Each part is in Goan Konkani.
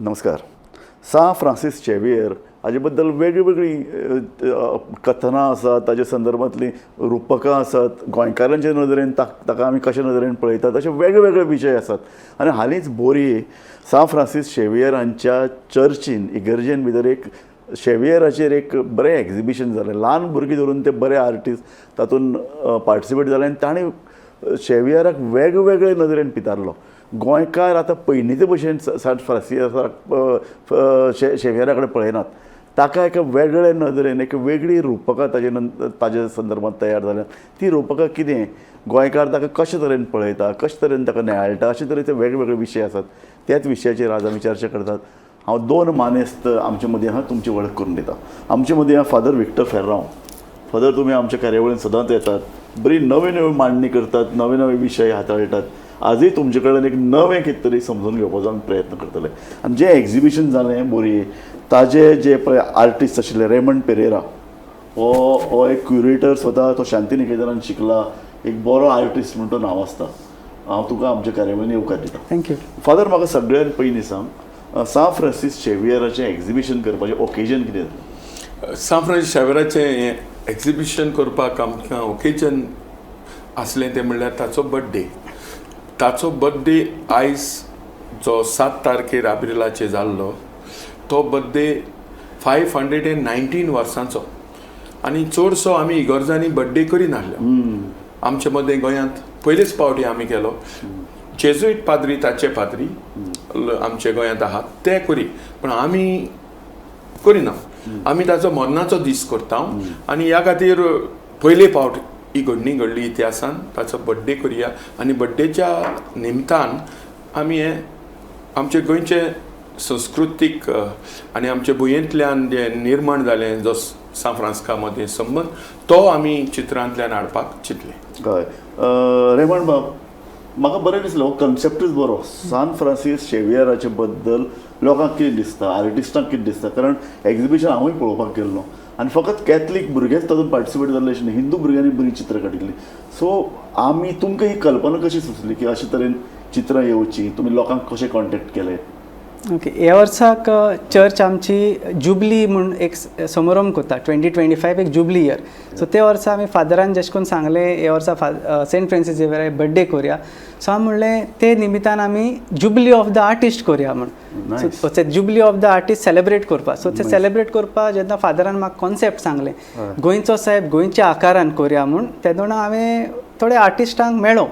नमस्कार. सां फ्रांसीस झेवियर हाजे बद्दल वेगळी वेगळी कथनां आसात, ताजे संदर्भांतलीं रुपकां आसात, गोंयकारांच्या नदरेन ताका आमी कशे नदरेन पळयतात, अशे वेगळे वेगळे विशय आसात. आनी हालींच बोरये सां फ्रांसीस झेवियर हांच्या चर्चीन, इगर्जेन भितर एक शेवियराचेर एक बरें एग्जिबिशन जालें. ल्हान भुरगीं धरून ते बरे आर्टिस्ट तातूंत पार्टिसिपेट जाले आनी ताणें शेवियराक वेगवेगळे नदरेन पितारलो. गोंयकार आतां पयलींचे भशेन सांत फ्रांसिसाक, शेवियरा कडेन पळयनात. ताका एका वेगळे नदरेन एक वेगळी रुपकां ताजे नंतर ताजे संदर्भात तयार जाल्या. ती रुपकां कितें, गोंयकार ताका कशे तरेन पळयता, कशे तरेन ताका नियाळटा, अशे तरेचे वेगवेगळे विशय आसात. त्याच विशयाचेर आज आमी चर्चा करतात. हांव दोन मानेस्त आमचे मदीं आहा, तुमची वळख करून दिता. आमचे मदीं आहा फादर विक्टर फेर्रांव. फादर, तुमी आमच्या कार्यावळीन सदांच येतात, बरी नवी नवी मांडणी करतात, नवे नवे विशय हाताळटात. आजूय तुमचे कडेन एक नवें कितें तरी समजून घेवपाचो आमी प्रयत्न करतले. आनी जें एग्जिबिशन जालें बोरये, ताजे जे पळय आर्टिस्ट आशिल्ले रेमंड पेरेरा, हो हो एक क्युरेटर स्वता, तो शांतिनिकेतनान शिकला, एक बरो आर्टिस्ट म्हूण तो नांव आसता. हांव तुका आमच्या कार्यावळीन येवकार दिता. Thank you. Father, म्हाका सगळ्यात पयलीं सांग, सां फ्रांसीस झेवियराचें एग्जिबिशन करपाचें ओकेजन कितें जालें? सां फ्रांसीस शेवराचें हें एक्झिबिशन करपाक आमकां ओकेजन आसलें तें म्हणल्यार ताचो बड्डे. ताचो बड्डे आयज जो 7 तारखेर आब्रिलाचेर जाल्लो, तो बड्डे 519 वर्सांचो. आनी चडसो आमी इगर्जांनी बड्डे करिनासले. आमचे मदें गोंयांत पयलेच फावटी आमी केलो. जेजुईट पाद्री, ताचे पाद्री आमचे गोंयांत आहात, ते करी, पूण आमी करिना. आमी ताचो मरणाचो दीस करता आनी ह्या खातीर पयले फावट ही घडणी घडली इतिहासान. ताचो बड्डे करुया आनी बड्डेच्या निमतान आमी हें आमचे गोंयचे संस्कृतीक आनी आमचे भुंयेंतल्यान जें निर्माण जालें, जो सांत फ्रांस्का मदीं संबंद, तो आमी चित्रांतल्यान हाडपाक चिंतलें. कळ्ळें. रेमंड बाब, म्हाका बरें दिसलें, हो कन्सेप्टूच बरो. सान फ्रांसीस शेवियराचे बद्दल लोकांक कितें दिसता, आर्टिस्टांक कितें दिसता? कारण एग्जिबिशन हांवूय पळोवपाक गेल्लो आनी फकत कॅथलीक भुरगेच तातूंत पार्टिसिपेट जाल्ले अशें न्ही, हिंदू भुरग्यांनी बरीं चित्रां काडिल्लीं. सो आमी तुमकां ही कल्पना कशी सुचली की अशे तरेन चित्रां येवची? तुमी लोकांक कशें कॉन्टेक्ट केले? ओके, ह्या वर्साक चर्च आमची जुबली म्हूण एक समारंभ करता. 2025 एक जुबली इयर. सो ते वर्सा आमी फादरान जेश करून सांगलें, हे वर्सा सेंट फ्रांसीस झेवियरा बड्डे करुया. सो हांव म्हणलें, ते निमितान आमी जुबली ऑफ the artist करुया म्हूण. सो ते jubilee of the artist celebrate करपा. सो ते सेलिब्रेट करपा जेन्ना फादरान म्हाका कॉन्सेप्ट सांगलें, गोंयचो सायब गोंयच्या आकारान करुया म्हूण, तेदोना हांवें थोडे आर्टिस्टांक मेळ्ळो,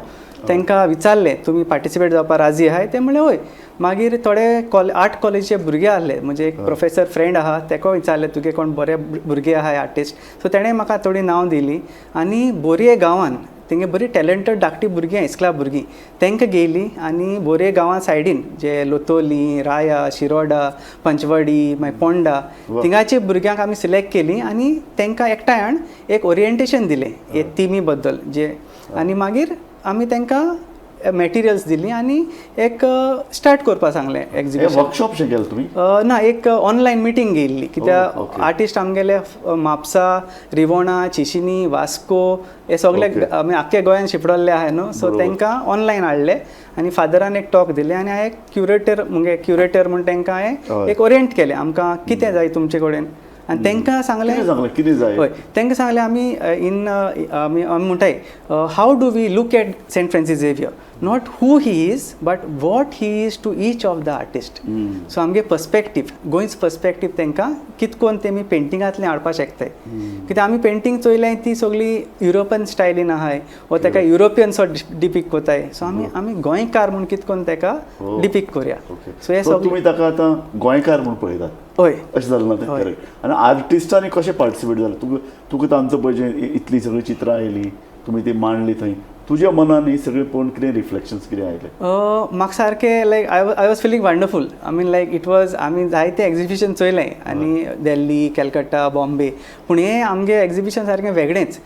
तांकां विचारलें, तुमी पार्टिसिपेट जावपाक राजी आहाय? ते म्हणलें, हय. मागीर थोडे आर्ट कॉलेजीचे भुरगे आहले, म्हणजे एक प्रोफेसर फ्रेंड आहा, तेका विचारलें, तुगे कोण बरे भुरगे आहाय आर्टिस्ट? सो तेणें म्हाका थोडीं नांव दिलीं आनी बोरये गांवान तेंगे बरी टॅलंटेड धाकटी भुरगीं, इस्कला भुरगीं, तांकां घेयलीं आनी बोरये गांवा सायडीन जे लोतोली, राया, शिरोडा, पंचवडी, मागीर पोंडा, थिंगाचे भुरग्यांक आमी सिलेक्ट केलीं आनी तांकां एकठांय हाडून एक ओरिएंटेशन दिलें हे थिमी बद्दल जे आनी मागीर आमी तांकां मॅटिरियल्स दिली आनी एक स्टार्ट करपाक सांगलें एग्जिबिशन. वर्कशॉप शें केलें तुमी? ना, एक ऑनलायन मिटींग घेयल्ली, कित्याक आर्टिस्ट आमगेले म्हापसा, रिवोणा, चिशिनी, वास्को हे सगळे आमी आख्खे गोंयान शिंपडल्ले आहाय न्हू. सो तांकां ऑनलायन हाडले आनी फादरान एक टॉक दिले आनी हांवें क्युरेटर, मुगे क्युरेटर म्हूण तांकां हांवें एक ओरियंट केलें, आमकां कितें जाय तुमचे कडेन आनी तांकां सांगलें. कितें सांगलें, कितें जाय? हय, तांकां सांगलें, आमी इन आमी आमी म्हणटाय, how do we look at Saint Francis Xavier? Not who he is, but what he is to each of the artist. So आमगे पर्सपेक्टीव, गोंयच पर्सपेक्टीव तांकां कितकोन तेमी पेंटिंगांतलें हाडपाक शकताय. कित्याक आमी पेंटींग चोयल्याय, ती सगळी युरोपन स्टायलीन आहाय वो ताका युरोपियन सो डिपीक कोताय. सो आमी आमी गोंयकार म्हूण कितकोन ताका डिपीक करुया. सो हे सो सगळें तुमी ताका आतां गोंयकार म्हूण पळयतात? हय. अशें जालें ना तें? हय. करेक्ट. आनी आर्टिस्टांनी कशें पार्टिसिपेट जालें? तुका तुका तांचो पळय जे इतलीं सगळीं चित्रां आयलीं, तुमी ती मांडली थंय, तुज्या मनान ही सगळीं पळोवन कितें रिफ्लेक्शन्स कितें आयले? म्हाका सारकें like I was feeling wonderful. I mean, like it was, आमी जायते एग्जिबिशन चोयलें आनी दिल्ली, कलकत्ता, बॉम्बे, पूण हें आमगे एग्जिबिशन सारकें वेगळेंच.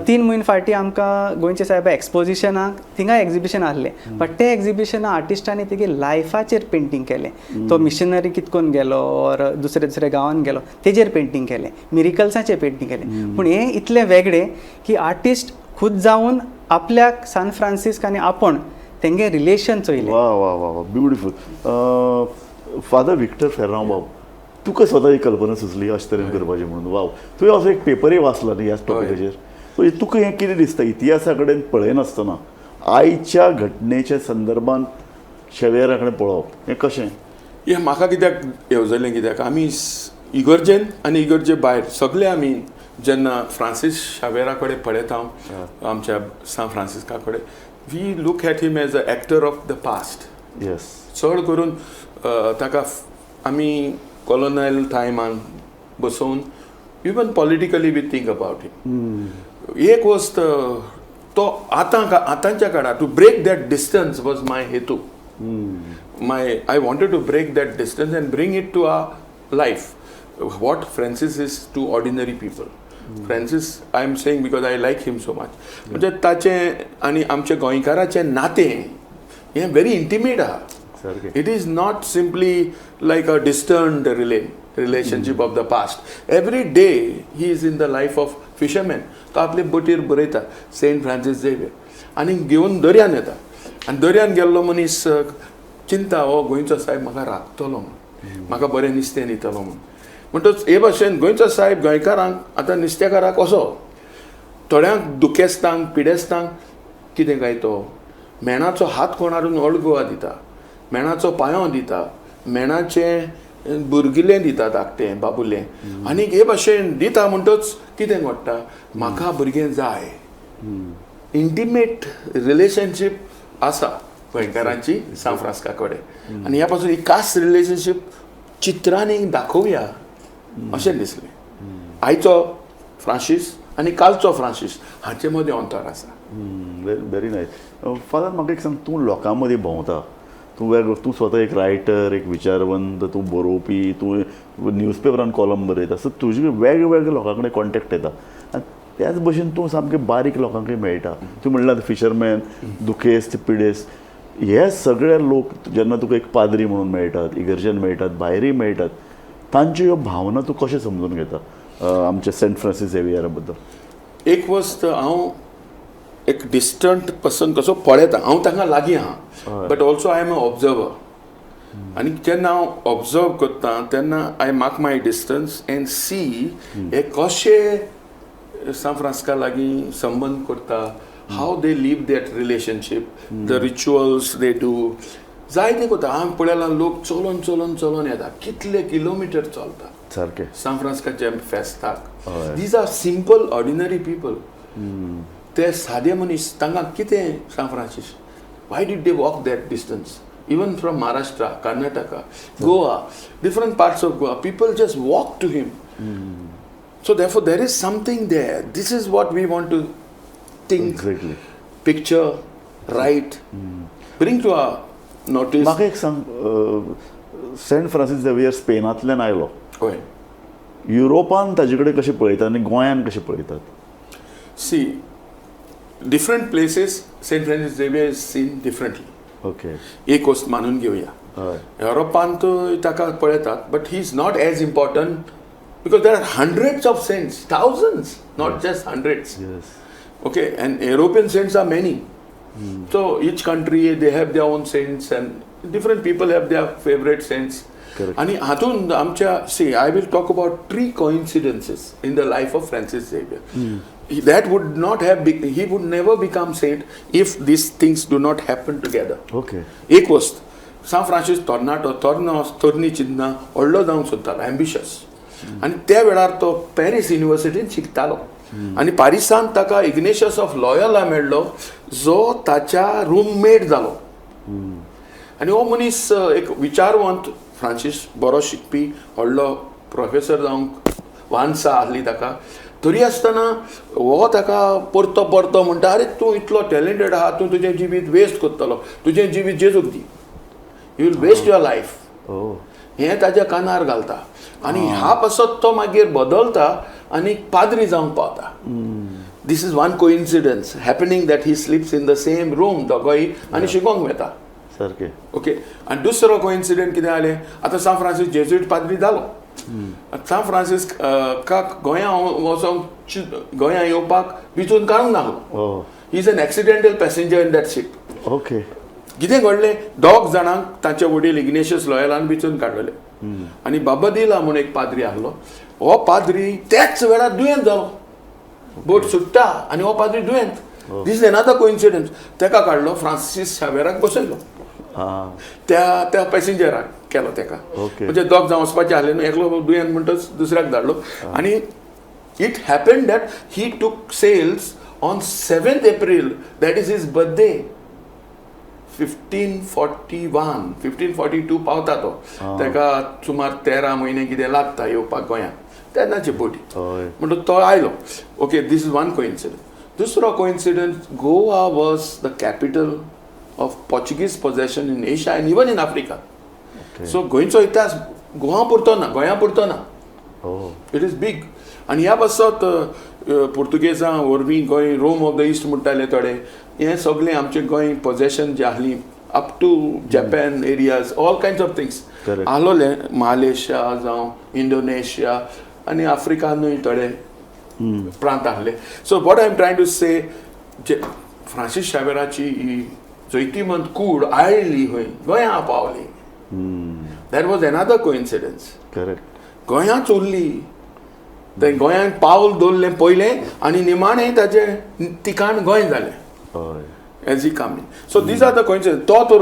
3 म्हयने फाटीं आमकां गोंयच्या सायबा एक्सपोजिशनाक थिंगा एग्जिबिशन आहलें, बट ते एग्जिबिशना आर्टिस्टांनी तेगे लायफाचेर पेंटींग केलें. तो मिशनरी कितकोन गेलो ऑर दुसरे दुसऱ्या गांवान गेलो, तेजेर पेंटींग केलें, मिरिकल्साचेर पेंटींग केलें. पूण हें इतलें वेगळें की आर्टिस्ट खुद जावन आपल्याक सान फ्रांसिस्क आनी आपूण तेंगे रिलेशन चोयलें. वा वा वा वा, ब्युटिफूल. फादर विक्टर फेर्रांव बाब, तुका स्वता ही कल्पना सुचली अशे तरेन करपाची म्हणून? वाव, तुवें असो एक पेपरूय वाचला न्ही ह्याच टॉपिकाचेर? सो तुका हें कितें दिसता, इतिहासा कडेन पळयनासतना आयच्या घटनेच्या संदर्भान शेवेरा कडेन पळोवप हें कशें? हें म्हाका कित्याक येवजलें, कित्याक आमी इगर्जेन आनी इगर्जे भायर सगळे आमी जेन्ना फ्रांसीस शावेरा कडेन पळयता, आमच्या सांत फ्रांसिस्का कडेन, we look at him as a actor of the past. चड करून ताका आमी कॉलोनियल टायमान बसोवन, even politically we think about him. एक वस्त तो आतां आतांच्या काळार, to break that distance was my हेतू. my I wanted to break that distance and bring it to our life, what Francis is to ordinary people. Francis, I am saying because I like him so much. म्हणजे ताचें आनी आमच्या गोंयकाराचें नातें हें व्हेरी इंटिमेट आहा. It is not simply like a distant relationship of the past. Every day he is in the life of fisherman. तो आपले बोटीर बरयता सेंट फ्रांसीस झेवियर आनी घेवन दर्यान येता आनी दर्यान गेल्लो मनीस चिंता, हो गोंयचो साहेब म्हाका राखतलो म्हूण, म्हाका बरें नुस्तें दितलो म्हूण. म्हणटच हे भाशेन गोंयचो साहेब गोंयकारांक, आतां नुस्तेकाराक असो थोड्यांक दुखेस्तांक पिडेस्तांक कितें काय तो मेणाचो हात कोणारून ओल्ड गोवा दिता, मेणाचो पांयो दिता, मेणाचें बुरगिलें दिता, धाकटें बाबुलें, आनी हे भाशेन दिता. म्हणटच कितें घडटा, म्हाका भुरगें जाय. इंटिमेट रिलेशनशीप आसा गोंयकारांची सांत फ्रांस्का कडेन आनी ह्या पासून ही कास रिलेशनशीप चित्रांनी दाखोवया अशें दिसलें. आयचो फ्रांसीस आनी कालचो फ्रांसीस हाचे मदें अंतर आसा. Very nice. फादर, म्हाका एक सांग, तूं लोकां मदीं भोंवता, तूं वेग तूं स्वता एक रायटर, एक विचारवंत, तूं बरोवपी, तूं न्यूजपेपरान कॉलम बरयता. सो तुजे वेगळे लोकां कडेन कॉन्टेक्ट येता आनी त्याच भशेन तूं सामकें बारीक लोकांकय मेळटा. तूं म्हणलां, फिशरमॅन, दुखेस्त, पिडेस्त, हे सगळे लोक जेन्ना तुका एक पाद्री म्हणून मेळटात, इगर्जेन मेळटात, भायरूय मेळटात, तांच्यो ह्यो भावना तूं कशें समजून घेता आमच्या सेंट फ्रांसीस झेवियरा बद्दल? एक वस्त, हांव एक डिस्टंट पर्सन कसो पळयता. हांव तांकां लागीं आहा, but also I am a observer. आनी जेन्ना हांव ऑब्जर्व करता तेन्ना I mark my distance and see हे कशे सांत फ्रांस्का लागीं संबंद करता, how they live that relationship, the rituals they do. जायते करता. हांवें पळयलां, लोक चलोन चलोन चलोन येता, कितले किलोमिटर चलता सांत फ्रांस्काच्या फेस्ताक. These are simple ordinary people. ते सादे मनीस, तांकां कितें सांत Francis? Why did they walk that distance? Even from Maharashtra, Karnataka, Goa, different parts of Goa, people just walk to him. So therefore there is something there. This is what we want to think, picture, write, bring to our notice. म्हाका एक सांग, सेंट फ्रांसीस झेवियर स्पेनांतल्यान आयलो. हय. युरोपान ताजे कडेन कशें पळयतात आनी गोंयान कशें पळयतात? See, different places Saint Francis Xavier is seen differently. एक वस्त मानून घेवया, युरोपांत ताका पळयतात, but he is not as important because there are hundreds of saints, thousands, not just hundreds. Okay, and European saints are many. So each country, they have their own saints and different people have their favorite saints. आणि हातून आमच्या, see, I will talk about three coincidences in the life of Francis Xavier that would not have, he would never become saint if these things do not happen together. एक वस्त, सांत फ्रांसीस तरणाटो, तरनो, तरणी चिंतना व्हडलो जावंक सोदतालो, एम्बिशस. आनी त्या वेळार तो पॅरीस युनिवर्सिटीन शिकतालो आनी पारिसान ताका इग्नेशियस ऑफ लॉयला मेळ्ळो, जो ताच्या रूममेट जालो. आनी हो मनीस एक विचारवंत, फ्रांसीस बरो शिकपी, व्हडलो प्रोफेसर जावंक वान्सा आसली ताका. तरी आसतना हो ताका परतो परतो म्हणटा, "आरे, तूं इतलो टॅलेंटेड आहा, तूं तुजें जिवीत वेस्ट करतलो, तुजें जिवीत जेजूक दी, you will waste your life." हें ताच्या कानार घालता आनी ह्या पासत तो मागीर बदलता आनी पाद्री जावंक पावता. This is one coincidence happening, that he sleeps in the same room दोगोय आनी शिकोंक वता. ओके, आनी दुसरो कोइन्सिडंट कितें जालें, आतां सांत फ्रांसीस जेजुईट पाद्री जालो. सांत फ्रांसीस काक गोंया वचोंक, गोंया येवपाक विचून काडूंक नासलो. He is an accidental passenger in that ship. कितें घडलें, दोग जाणांक ताचे वडील इग्नेशियस लॉयलान विचून काडलेले आनी बाबदिला म्हूण एक पाद्री आहलो. हो पाद्री त्याच वेळार दुयेंत जालो, बोट सुट्टा आनी हो पाद्री दुयेंत. This is another coincidence. तेका काडलो, फ्रांसीस शावेराक बसयलो त्या त्या पॅसेंजराक केलो तेका. म्हणजे दोग जावन वचपाचे आहले न्हू, एकलो दुयेंत म्हणटच दुसऱ्याक धाडलो. आनी it happen that he took sails on 7th April, that is his birthday, 1541, 1542 पावता तो. ताका सुमार 13 म्हयने कितें लागता येवपाक गोंयांत तेन्नाची बोटी. म्हणटच तो आयलो. Okay, this is one coincidence. दुसरो coincidence, Goa was the capital of Portuguese possession in Asia and even in Africa. So गोंयचो इतिहास गोवा पुरतो ना, गोंया पुरतो ना, it is big. आनी ह्या पासत पुर्तुगेजां वरवीं Goem Rome of the east म्हणटाले थोडे. हें सगळें आमचें गोंय पोजेशन जें आहली up to Japan areas, all kinds of things आहलोले, Malaysia जावं इंडोनेशिया आनी आफ्रिकानूय थोडे प्रांत आहले. So what I am trying to say, जे फ्रांसीस शावेराची ही जैतिवंत कूड आयली खंय, गोंया पावली. That was another coincidence. गोंयांत उरली, ते गोंयांत पावल दवरलें पयलें आनी निमाणें ताचें ठिकाण गोंय जालें as he come in. So these are the coincidence. तो तर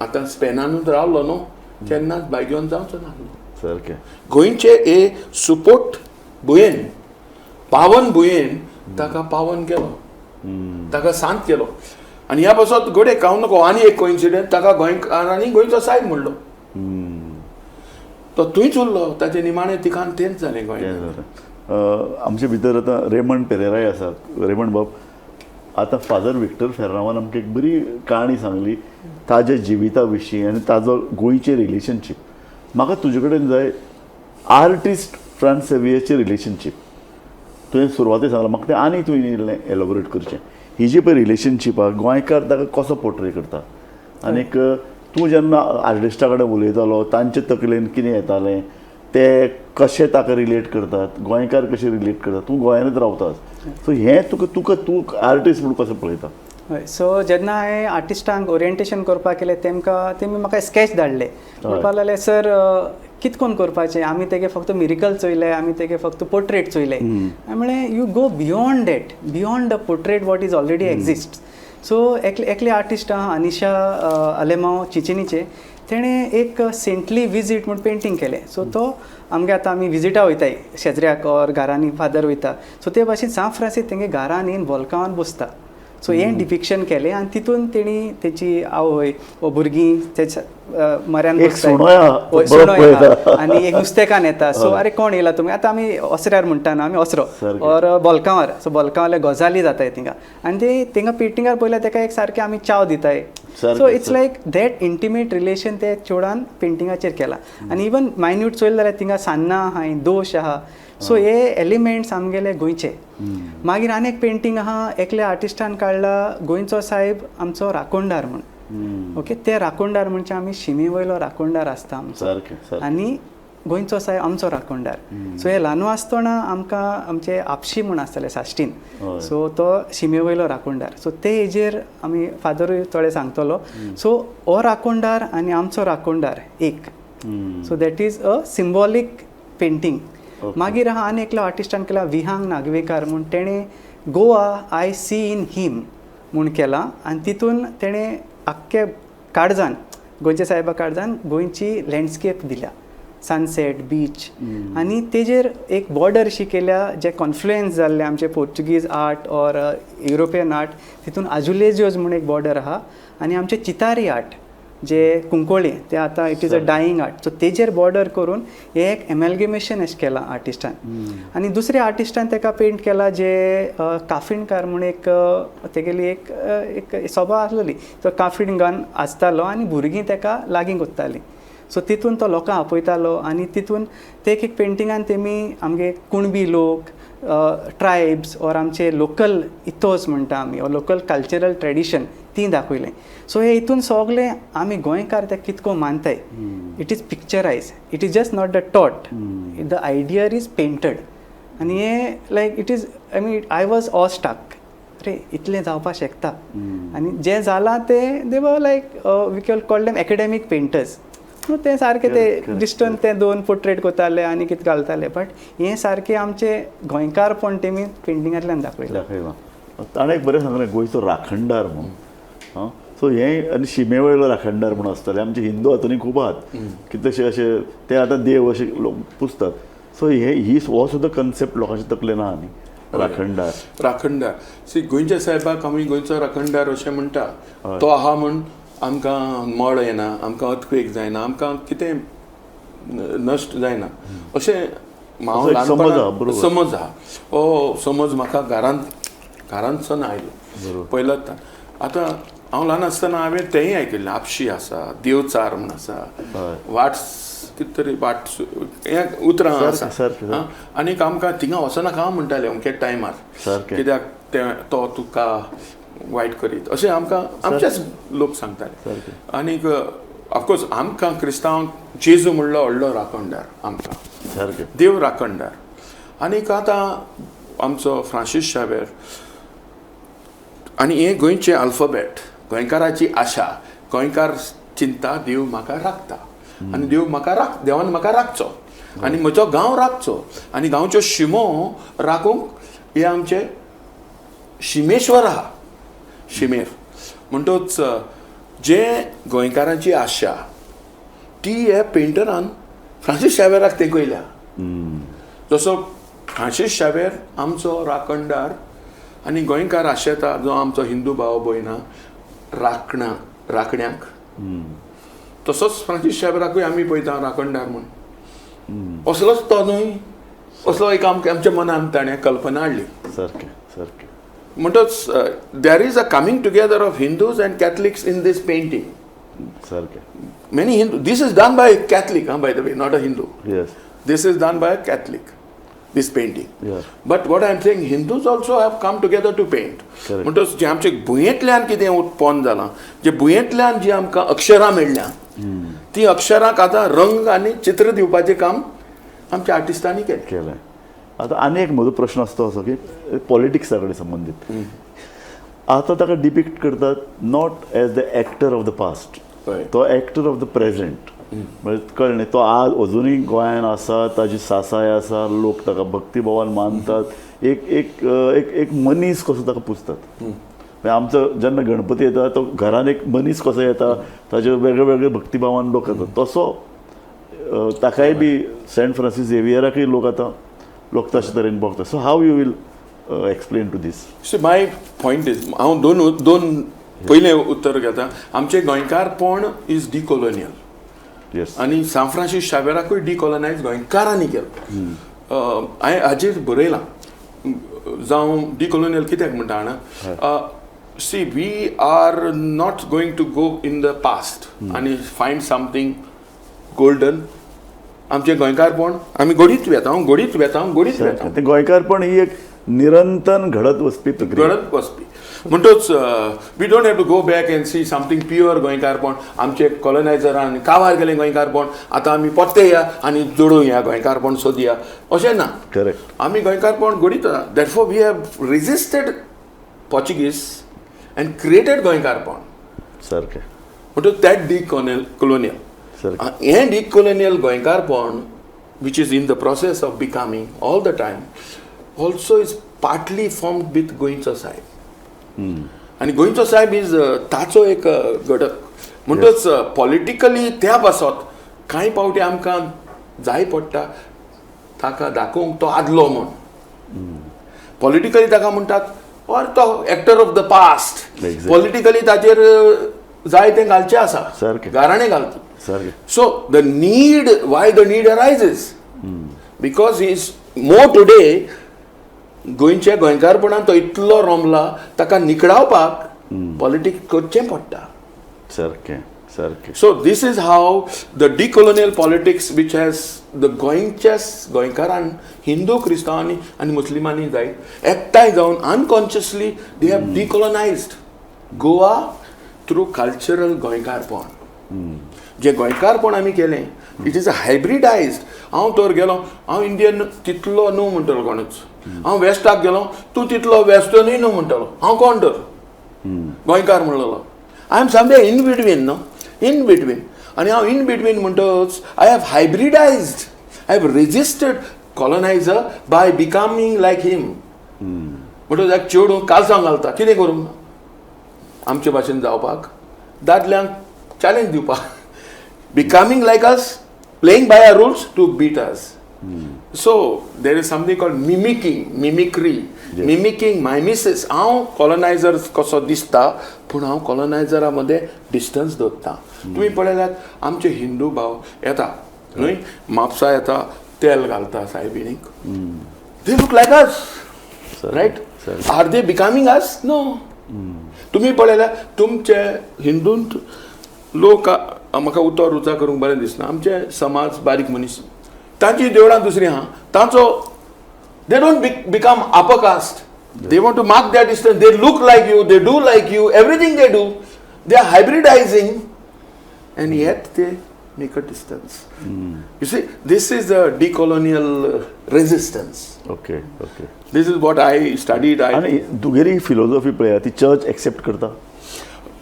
आतां स्पेनानूच रावलो न्हू, केन्नाच भायगेवन जावचो ना. गोंयचे हे सुपोट भुंयेन, पावन भुंयेन ताका पावन केलो, ताका सांत केलो. आनी ह्या पासत घडये हांव नको आनी एक कोइन्सिडन्स, ताका गोंयकारांनी गोंयचो सायब म्हणलो. तो थंयच उरलो, ताचें निमाणें ठिकाण तेंच जालें, गोंय. तें जालें. आमचे भितर आतां रेमंड पेरेराय आसा. रेमंड बाब, आतां फादर विक्टर फेर्रांवान आमकां एक बरी काणी सांगली ताज्या जिविता विशीं आनी ताजो गोंयचें रिलेशनशीप. म्हाका तुजे कडेन जाय आर्टिस्ट फ्रांस सेवियरचें रिलेशनशीप. तुवें सुरवातेक सांगलां म्हाका, तें आनी तुवें इल्लें एलोबरेट करचें. ही जी पळय रिलेशनशीप आहा, गोंयकार ताका कसो पोर्ट्रे करता आनीक तूं जेन्ना आर्टिस्टा कडेन उलयतालो, तांचे तकलेन कितें येतालें, ते कशे ताका रिलेट करतात, गोंयकार कशे रिलेट करतात? तूं गोंयानूच रावता, सो हें तुका तुका तूं आर्टिस्ट म्हणून कसो पळयता? हय, सो जेन्ना हांवें आर्टिस्टांक ओरिएंटेशन करपाक केलें, तेमकां तेमी म्हाका स्कॅच धाडले. म्हणपाक लागले, सर, कित कोन करपाचें? आमी तेगे फक्त मिरिकल चोयले, आमी तेगे फक्त पोर्ट्रेट चोयले. हांवें म्हणलें, you go beyond that, beyond the portrait what is already exist. So एकले एकले आर्टिस्ट आहा, अनिशा अलेमाव चिंचिनीचे, तेणें एक सेंटली विजीट म्हूण पेंटींग केलें. सो तो आमगे आतां आमी विजिटा वयताय शेजऱ्याक ऑर घरांनी फादर वयता, सो ते भाशेन सांत फ्रांसीस तेंगे घरान येवन बोल्कांवान बसता. सो हें डिपिक्शन केलें आनी तितून तेणी तेची आवय वो भुरगीं तेच्या म्हऱ्यान एक बसताय. सुणोय आहा, हय, बरो सुणोय आहा. पळयता. आनी एक नुस्तेकान येता. सो अरे, कोण येयला तुमी? आतां आमी ओसऱ्यार म्हणटा न्हू आमी ओसरो ऑर बोल्कांवार. सो बोल्कांवाले गजाली जाताय थिंगा आनी ते थिंगा पेंटिंगार पळयल्यार तेका एक सारकें आमी चाव दिताय. So it's like that intimate relation ते चेडवान पेंटिंगाचेर केला. आनी इवन मायन्यूट चोयलें जाल्यार थिंगा सान्नां आहा, दोश आहा. सो हे एलिमेंट्स आमगेले गोंयचे. मागीर आनी एक पेंटींग आहा, एकल्या आर्टिस्टान काडला, गोंयचो साहेब आमचो राखोणदार म्हूण. ओके, ते राखोणदार म्हणजे आमी शिमे वयलो राखोणदार आसता आमचो सारकें सारकें आनी गोंयचो साहेब आमचो राखणदार. सो हे ल्हानू आसतना आमकां आमचे आपशी म्हूण आसताले साश्टीन. सो तो शिमे वयलो राखणदार. सो ते हेजेर आमी फादरूय थोडे सांगतलो. सो हो राखणदार आनी आमचो राखणदार एक. So that is a symbolic painting. मागीर आहा आनी एकलो आर्टिस्टान केला, विहांग नागवेकार म्हूण. तेणें Goa I see in him म्हूण केलां आनी तितून तेणें आख्खे काळजान, गोंयच्या सायबा काळजान गोंयची लँडस्केप दिल्या, सनसेट, बीच, आनी तेजेर एक बॉर्डर शी केल्या जे कॉन्फ्लुएन्स जाल्ले आमचे Portuguese art or European art. तितून आजुलेजियोज म्हूण एक बॉर्डर आहा आनी आमचे चितारी आर्ट जे कुंकोळी ते आतां it is a dying art. So तेजेर बॉर्डर करून हे एक एमेलगेमेशन अशें केलां आर्टिस्टान. आनी दुसऱ्या आर्टिस्टान तेका पेंट केला जे काफिणकार म्हूण एक तेगेली एक एक सोबा आसलेली. तो काफिणगान आसतालो आनी भुरगीं तेका लागीं कोत्तालीं. सो तितून तो लोकांक आपयतालो आनी तितून ते एक एक पेंटिंगान तेमी आमगे कुणबी लोक, ट्रायब्स ऑर आमचे लोकल इथोस म्हणटा आमी ऑर लोकल कल्चरल ट्रेडिशन ती दाखयलें. सो हे हितून सगळें आमी गोंयकार ते कितको मानताय, it is picturise. It is just not the thought, the idea is painted. आनी हे like it is, I mean, I was awestruck. अरे, इतलें जावपाक शकता. आनी जें जालां तें they were like, we can call them academic painters. ते सारके ते डिस्टन्स ते दोन पोर्ट्रेट करताले आनी कितें घालताले, बट हें सारकें आमचें गोंयकारपण तेमी पेंटिंगांतल्यान दाखयलां. दाखयलां. ताणें एक बरें सांगलें, गोंयचो राखणदार म्हणून. आं, सो हें आनी शिमे वयलो राखणदार म्हणून आसताले आमचे. हिंदू हातूंतय खूब आहात, कितलेशे अशे ते आतां देव अशे लोक पुजतात. सो हे ही हो सुद्दां कन्सेप्ट लोकांच्या तकलेन आहा न्ही, राखणदार. राखणदार. सी, गोंयच्या साहेबाक आमी गोंयचो राखणदार अशें म्हणटा. तो आहा म्हूण आमकां मळ येना, आमकां अर्थक्वेक जायना, आमकां कितें नश्ट जायना अशें हांव असो एक समज आहा, बरोबर. समज आहा. हो समज म्हाका घरांत घरांतसून आयलो पयलोच. आतां हांव ल्हान आसतना हांवें तेंय आयकिल्लें, आपशी आसा, देवचार म्हूण आसा, वाट कितें तरी वाट, हें उतरां आसा. आनीक आमकां थिंगा वचनाका म्हणटाले अमके टायमार, कित्याक ते तो तुका वायट करीत अशें आमकां आमचेच लोक सांगताले. आनीक ऑफकोर्स आमकां क्रिस्तांवांक जेजू म्हणलो व्हडलो राखणदार आमकां, देव राखणदार. आनीक आतां आमचो फ्रांसीस शावेर आनी हें गोंयचें अल्फाबेट, गोंयकाराची आशा. गोंयकार चिंता, देव म्हाका राखता आनी देव म्हाका राख, देवान म्हाका राखचो आनी म्हजो गांव राखचो आनी गांवच्यो शिमो राखूंक हे आमचे शिमेश्वर आहा, शिमेर. म्हणटच जे गोंयकारांची आशा ती ह्या पेंटरान फ्रांसीस शावेराक तेंकयल्या. जसो फ्रांसीस शावेर आमचो राखणदार आनी गोंयकार आशेता, जो आमचो हिंदू भाव भयणां राखणा राखण्याक, तसोच फ्रांसीस शावेराकूय आमी पळयता राखणदार म्हूण. असलोच तो न्हय, असलो एक आमच्या मनान ताणें कल्पना हाडली. सारकें सारकें म्हणटच there is a coming together of Hindus and Catholics in this painting. Many Hindu, this is done by Catholic, by the way, not a Hindu. This is done by a Catholic, this painting. But what I am saying, Hindus also have come together to paint. म्हणटच जें आमचे भुंयेंतल्यान कितें उत्पन्न जालां, जे भुंयेंतल्यान जी आमकां अक्षरां मेळ्ळ्या, ती अक्षरांक आतां रंग आनी चित्र दिवपाचें काम आमच्या आर्टिस्टांनी केलें. केलें. आतां आनी एक म्हजो प्रश्न आसता असो की पॉलिटिक्सा कडेन संबंदीत. आतां ताका डिपिक्ट करतात not as the actor of the past, तो एक्टर ऑफ the present. म्हणजे कळ्ळें न्ही, तो आज अजुनूय गोंयान आसा, ताजी सासाय आसा, लोक ताका भक्तिभावान मानतात, एक एक एक एक मनीस कसो ताका पुजतात. म्हणजे आमचो जेन्ना गणपती येता, तो घरान एक मनीस कसो येता, ताजे वेगळे वेगळे भक्तिभावान लोक येतात, तसो ताकाय बी सेंट फ्रांसीस झेवियराकय लोक आतां लोक तशे तरेन बघतात. So how you will explain to this? So my point is, हांव दोन दोन पयलें उत्तर घेता. आमचें गोंयकारपण is डिकोलोनियल. आनी सांत फ्रांसीस शावेराकूय डिकॉलनायज गोंयकारांनी केलो. हांवें हाजेर बरयलां, जावं डिकॉलोनियल कित्याक म्हणटा जाणा? See, we are not going to go in the past आनी फायंड समथींग गोल्डन. आमचें गोंयकारपण आमी घडीत वेता, हांव घडीत वेता, हांव घडीत वेता. ते गोंयकारपण ही एक निरंतर घडत वचपी प्रक्रिया. घडत वचपी. म्हणटच we don't have to go back and see something pure गोंयकारपण. आमचे कॉलनायझरान काबार केलें गोंयकारपण, आतां आमी परते या आनी जोडूया, गोंयकारपण सोदया, अशें ना. आमी गोंयकारपण घडीत. Therefore we have resisted Portuguese and created गोंयकारपण. म्हणटच that डिकॉनियल colonial हें डिकॉलोनियल गोंयकारपण, which is in the process of becoming all the time, also is partly formed with गोंयचो साहेब. आनी गोंयचो साहेब is ताचो एक घटक. म्हणटच पॉलिटिकली त्या पासत कांय फावटी आमकां जाय पडटा ताका दाखोवंक तो आदलो म्हूण. पॉलिटिकली ताका म्हणटात ऑर तो actor of the past. Politically ताचेर जाय तें घालचें आसा, गाराणें घालता. So the need, why the need arises? Because he is more today, गोंयच्या गोंयकारपणान तो इतलो रोमला, ताका निकळावपाक पॉलिटिक्स करचें पडटा. सारकें सारकें So this is how the decolonial politics, which has the गोंयच्याच गोंयकारान, Hindu क्रिस्तांवांनी आनी मुस्लिमांनी जायत एकठांय जावन unconsciously they have decolonized Goa through cultural गोंयकारपण. जे गोंयकारपण आमी केलें It is a hybridized. हांव तर गेलो, हांव इंडियन तितलो न्हू म्हणटलो कोणूच. हांव वेस्टाक गेलो, तूं तितलो वेस्टर्नूय न्हू म्हणटलो. हांव कोण तर गोंयकार म्हणलेलो. I am somewhere in between, न्हू, इन बिटवीन. आनी हांव इन बिटवीन म्हणटच I have hybridized, I have resisted colonizer by becoming like him. म्हणटच एक चेडूं कालसांव घालता, कितें करूं? आमचे भाशेन जावपाक, दादल्यांक चॅलेंज दिवपाक, becoming like us, playing by our rules to beat us. So there is something called mimicking, mimicry, mimicking, mimesis. हांव कॉलनायझर कसो दिसता, पूण हांव कॉलनायझरा मदें डिस्टन्स दवरता. तुमी पळयल्यात, आमचे हिंदू भाव येता न्हय, म्हापसा येता, तेल घालता सायबिणीक. They look like us, right? Are they becoming us? No. तुमी पळयल्यार तुमचे हिंदूंत लोक, म्हाका उतर रुचा करूंक बरें दिसना, आमचे समाज बारीक मनीस, तांची देवळां दुसरी आहा. तांचो they don't become upper caste. They want to mark their distance. They look like you, they do like you, everything they do. They are hybridizing and yet they make a distance. You see, this is a decolonial resistance. Okay okay This is what I studied. I आनी तुगेली फिलोजॉफी पळया, ती चर्च एक्सेप्ट करता?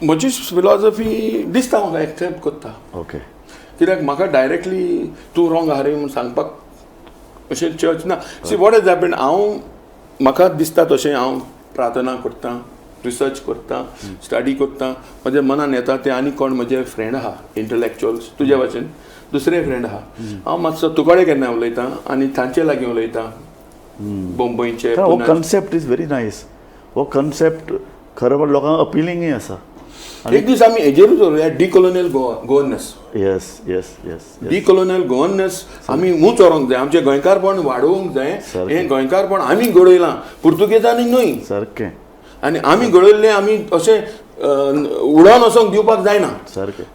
म्हजी फिलॉसॉफी दिसता म्हाका एक्सेप्ट करता. कित्याक म्हाका डायरेक्टली तूं रॉंग आहा रे म्हूण सांगपाक अशें चर्च ना. See what has happen, हांव म्हाका दिसता तशें हांव प्रार्थना करता, रिसर्च करता, स्टडी करता. म्हज्या मनान येता तें. आनी कोण म्हजे फ्रेंड आहा, इंटलेक्चुअल्स, तुज्या भाशेन दुसरे फ्रेंड आहा. हांव मातसो तुकडे केन्ना उलयता आनी तांचे लागीं उलयता, मुंबयचे. हो कन्सेप्ट is very nice. हो कन्सेप्ट खरें म्हळ्यार लोकांक अपिलिंगूय आसा. एक दीस आमी हेजेरूच उलोवया, डिकॉलोनियल गोवन्नेस. येस येस येस डिकॉलोनियल गोवन्नेस आमी ऊंच व्हरूंक जाय, आमचें गोंयकारपण वाडोवंक जाय. हें गोंयकारपण आमी घडयलां, पुर्तुगेजांनी न्हय. आनी आमी घडयल्लें आमी अशें उडोवन वचोंक दिवपाक जायना.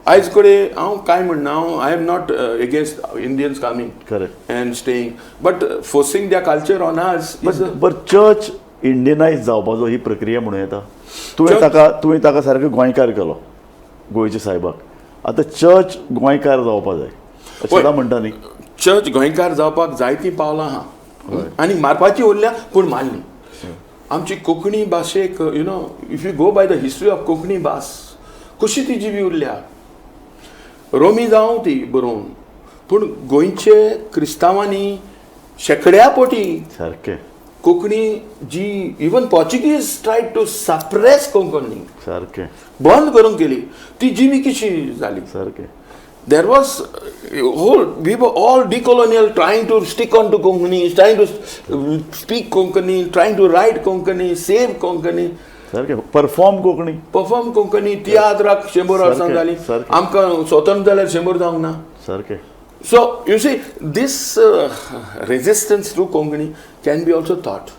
आयज कडेन हांव कांय म्हणना, हांव I am not against Indians coming and staying, but forcing their culture on us. बरं, चर्च इंडियनायज जावपाचो ही प्रक्रिया म्हणूं येता. तुवें ताका सारको गोंयकार केलो गोंयच्या सायबाक. आतां चर्च गोंयकार जावपा जाय अशें सदां म्हणटा न्ही? चर्च गोंयकार जावपाक जायतीं पावलां आहा आनी मारपाची उरल्या, पूण मारली. आमची कोंकणी भाशेक, if you go by the history of Konkani भास, कशी ती जिवी उरल्या, रोमी जावं ती बरोवन, पूण गोंयचे क्रिस्तांवांनी शेंकड्या पटी कोंकणी जी, even Portuguese try to suppress Konkani, बंद करूंक केली, ती जिवी कशी जाली? There was whole, we were all decolonial, trying to stick on to Konkani, trying to speak Konkani, trying to write Konkani, save Konkani. सारकें, परफॉर्म कोंकणी. परफॉर्म कोंकणी. तियात्राक 100 वर्सां जाली. आमकां स्वतंत्र जाल्यार 100 जावंक ना. So you see, this resistance through Konkani can be also taught.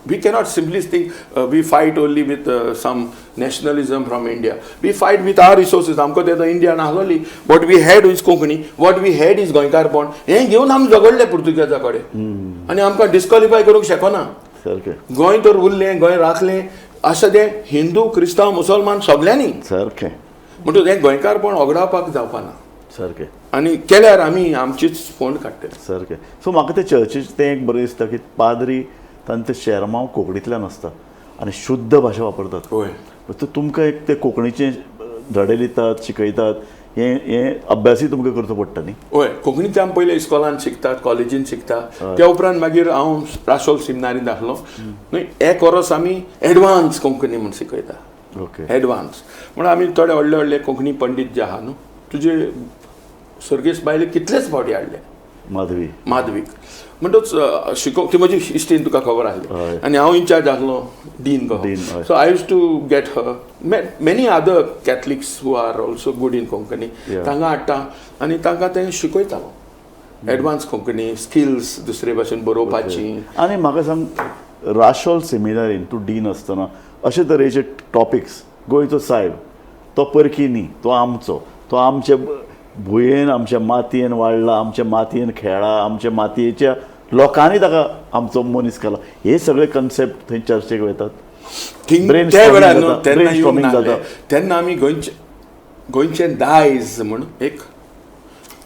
We cannot simply think we fight only with some nationalism from India. We fight with our resources. आमकां तेन्ना India नासलोली. What we had is Konkani. What we had is गोंयकारपण. हें घेवन आमी झगडले पुर्तुगेजा कडेन आनी आमकां डिस्क्वॉलिफाय करूंक शकना. गोंय तर उरलें, गोंय राखलें आसा तें हिंदू, क्रिस्तांव, मुसलमान सगल्यांनी. म्हणटकच हें गोंयकारपण होगडावपाक जावपाना. आनी केल्यार आमी आमचीच फोंड काडटले. सारकें. सो म्हाका ते चर्चीचें तें एक बरें दिसता की पाद्री तांचे शेरमांव कोंकणींतल्यान आसता आनी शुद्ध भाशा वापरतात. तर तुमकां एक ते कोंकणीचे धडे दितात, शिकयतात, हें हें अभ्यासूय तुमकां करचो पडटा न्ही? हय, कोंकणीचे आमी पयले इस्कॉलान शिकतात, कॉलेजीन शिकता. त्या उपरांत मागीर हांव रासोल सिमिनारींत आसलो न्हय, एक वर्स आमी एडवान्स कोंकणी म्हूण शिकयता. एडवान्स म्हणून आमी थोडे व्हडले व्हडले कोंकणी पंडीत जे आहा न्हू, तुजे सर्गेस्त बायले कितलेच फावटी हाडले. माधवी. माधवीक. म्हणटच शिकोवंक ती म्हजी इश्टीन, तुका खबर आसली. आनी हांव इन्चार्ज आसलो, डीन डीन, कसो. हय. So I used to get her, many other Catholics who are also good in Konkani. तांकां हाडटा आनी तांकां तें शिकयतालो, एडवान्स कोंकणी स्किल्स, दुसरे भाशेन बरोवपाची. आनी म्हाका सांग, राशोल सेमिनारीन तूं डीन आसतना अशे तरेचे टॉपिक्स, गोंयचो सायब तो परकी न्ही, तो आमचो, तो आमचे भुंयेन, आमच्या मातयेन वाडला, आमच्या मातयेन खेळा, आमच्या मातयेच्या लोकांनी ताका आमचो मनीस केला, हे सगळे कन्सेप्ट थंय चर्चेक वयतात? थिंग त्या वेळार न्हू, तेन्ना ब्रेन येवंक स्टॉर्मिंग नासलें. जाता. तेन्ना आमी गोंयचें दायज म्हूण एक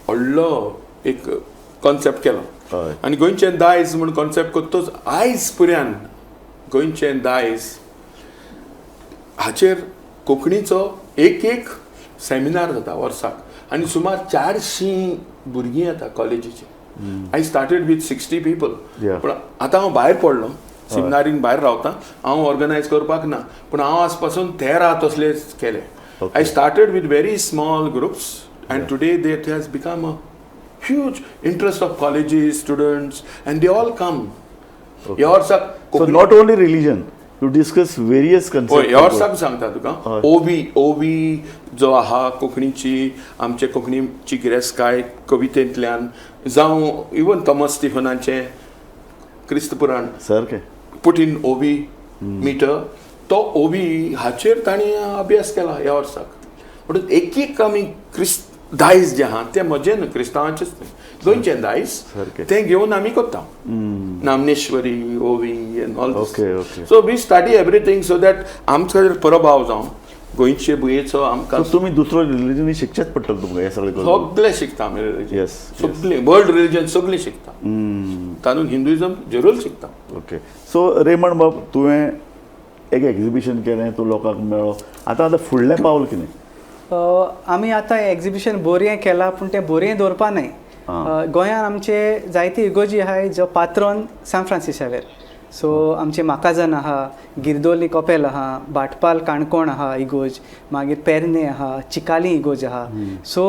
व्हडलो एक कॉन्सेप्ट केलो. हय. आनी गोंयचें दायज म्हूण कॉन्सेप्ट करतोच आयज पुऱ्यान गोंयचें दायज हाचेर कोंकणीचो एक एक सेमिनार जाता वर्साक आनी सुमार 400 भुरगीं येता कॉलेजीची. I started with 60 people. पूण आतां हांव भायर पडलो, सिमिनारीन भायर रावता, हांव ऑर्गनायज करपाक ना, पूण हांव आज पासून 13 तसले केले. I started with very small groups and today that has become a huge interest of colleges students and they all come. ह्या वर्साक So not only religion, you discuss various हय, concepts. ह्या वर्साक सांगता तुका, ओवी ओवी जो आहा कोंकणीची, आमचे कोंकणीची गिरेस्तकाय कवितेंतल्यान जावं इवन थॉमस स्टिफनाचें क्रिस्त पुराण सारकें. पुट इन ओवी मिटर, तो ओवी हाचेर तांणी अभ्यास केला ह्या वर्साक. म्हणून एक एक आमी क्रिस्त दायज जें आहा तें म्हजें न्हू, क्रिस्तांवाचेंच न्हय, गोंयचें दायज सारकें. तें घेवन आमी करता. नामनेश्वरी ओवी and all. Okay, okay. So we study everything so that आमचो प्रभाव जावं गोंयचे भुंयेचो आमकां. So तुमी दुसरो रिलीजन शिकचेच पडटलें तुमकां हें सगळें करून. सगळें शिकता आमी रिलीजन. Yes. सगळें वर्ल्ड रिलीजन सगळें शिकता, तातूंत हिंदुइजम जरूर शिकता. ओके, सो रेमंड बाब, तुवें एक एक्झिबिशन केलें, तूं लोकांक मेळ्ळो, आतां आतां फुडलें पावल कितें? आमी आतां एग्जिबिशन बोरये केलां, पूण तें बोरये दवरपा न्हय. गोंयांत आमचे जायती इगोर्जी आहाय जो पात्रोन सांत फ्रांसीस शावेर. सो आमचे माकाजन आहा, गिरदोली कपेल आहा, भाटपाल काणकोण आहा इगोर्ज, मागीर पेरणे आहा, चिकाली इगोर्ज आहा. सो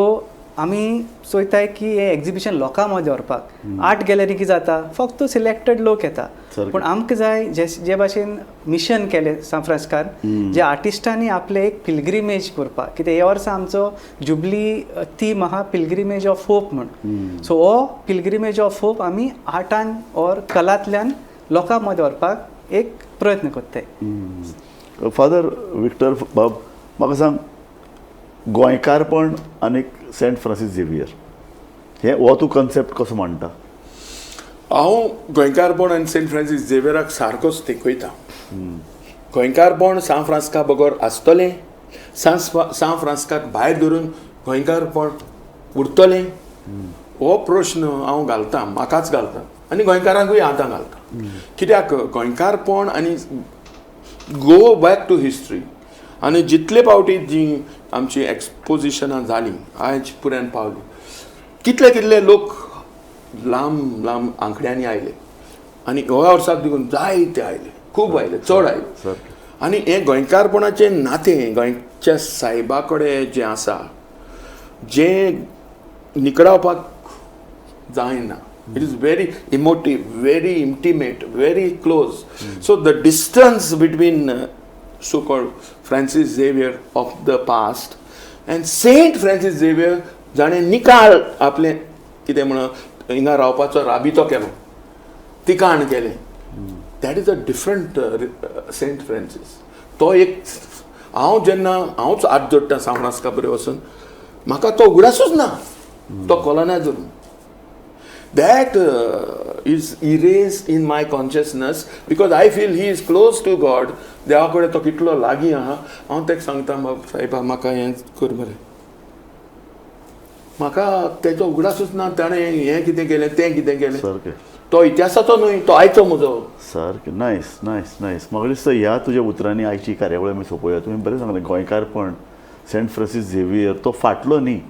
आमी चोयताय की हें एग्जिबिशन लोकां मदीं व्हरपाक. आर्ट गॅलरी कितें जाता, फक्त सिलेक्टेड लोक येता, पूण आमकां जाय जे भाशेन मिशन केलें सांत फ्रांसिस्कान, जे आर्टिस्टांनी आपलें एक पिलग्रिमेज करपाक. कित्याक ह्या वर्सा आमचो जुबली थीम आहा पिलग्रिमेज ऑफ होप म्हूण. सो हो पिलग्रिमेज ऑफ होप आमी आर्टान ऑर कलांतल्यान लोकां मदीं व्हरपाक एक प्रयत्न करताय. फादर विक्टर बाब, म्हाका सांग, गोंयकारपण आनी सेंट फ्रांसीस झेवियर हे हो तूं कन्सेप्ट कसो मांडटा? हांव गोंयकारपण आनी सेंट फ्रांसीस झेवियराक सारकोच तेंकयता. गोंयकारपण सांत फ्रांसिस्का बगर आसतलें, सांत फ्रांसिस्काक भायर धरून गोंयकारपण उरतलें, हो प्रश्न हांव घालता, म्हाकाच घालता आनी गोंयकारांकूय आतां घालता. कित्याक गोंयकारपण आनी गो बॅक टू हिस्ट्री आनी जितले फावटी जी आमची एक्सपोजिशनां जालीं आयज पुऱ्यान पावली, कितले कितले लोक लांब लांब आंकड्यांनी आयले आनी ह्या वर्साक देखून जायते आयले, खूब आयले, चड आयले. आनी हें गोंयकारपणाचें नातें गोंयच्या सायबा कडेन जें आसा, जें निकळावपाक जायना. It is very emotive, very intimate, very close. So the distance between so called Francis Xavier of the past and Saint Francis Xavier, जाणें निकाल आपलें कितें म्हणून हिंगा रावपाचो राबितो केलो, तिकाण केलें, that is a different Saint Francis. तो एक हांव जेन्ना हांवच हात जोडटा सांत फ्रांसिस्का बरें वचून, म्हाका तो उगडासूच ना, तो colonizer. That is erased in my consciousness because I feel he is close to God. देवा कडेन तो कितलो लागीं आहा. हांव ताका सांगता, सायबा म्हाका हें कर मरे, म्हाका तेचो उगडासूच ना, ताणें हें कितें केलें, तें कितें केलें. तो इतिहासाचो न्हय, तो आयचो म्हजो. सारकें, नायस नायस नायस. म्हाका दिसता ह्या तुज्या उतरांनी आयची कार्यावळ आमी सोंपोवया. तुमी बरें सांगलें, गोंयकारपण, सेंट फ्रांसीस झेवियर तो फाटलो न्ही,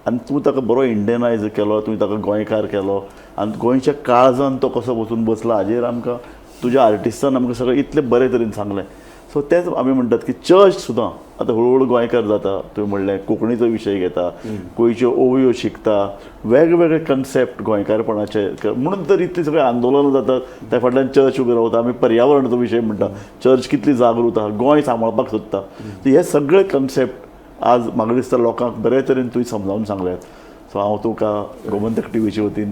आनी तूं ताका बरो इंडियनायज केलो, तुवें ताका गोंयकार केलो आनी गोंयच्या काळजान तो कसो वचून बसला हाजेर आमकां तुज्या आर्टिस्टान आमकां सगळें इतलें बरे तरेन सांगलें. सो तेंच आमी म्हणटात की चर्च सुद्दां आतां हळू हळू गोंयकार जाता. तुवें म्हणलें कोंकणीचो विशय घेता, गोंयच्यो ओवयो शिकता, वेगवेगळे कन्सेप्ट गोंयकारपणाचे, म्हणून तर इतलीं सगळीं आंदोलनां जातात, त्या फाटल्यान चर्च उबी रावता. आमी पर्यावरणाचो विशय म्हणटा, चर्च कितली जागृत आहा, गोंय सांबाळपाक सोदता. हे सगळे कन्सेप्ट आज म्हाका दिसता लोकांक बरे तरेन तुवें समजावन सांगल्यात. सो हांव तुका गोमंतक टिवीचे वतीन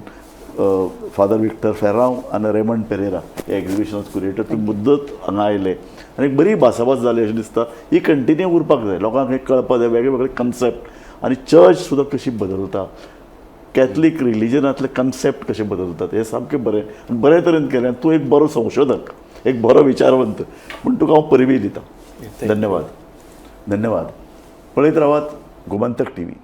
फादर विक्टर फेरांव आनी रेमंड पेरेरा हे एक्झिबिशनाचो क्युरेटर, तुमी मुद्दत हांगा आयले आनी एक बरी भासाभास जाली अशें दिसता. ही कंटिन्यू उरपाक जाय, लोकांक हें कळपाक जाय वेगळे वेगळे कन्सेप्ट आनी चर्च सुद्दां कशी बदलता, कॅथलीक रिलिजनांतले कन्सेप्ट कशे बदलतात, हें सामकें बरें आनी बरे तरेन केलें. आनी तूं एक बरो संशोधक, एक बरो विचारवंत म्हूण तुका हांव परबी दितां. धन्यवाद, धन्यवाद. पळयत रावात गोमंतक टीव्ही.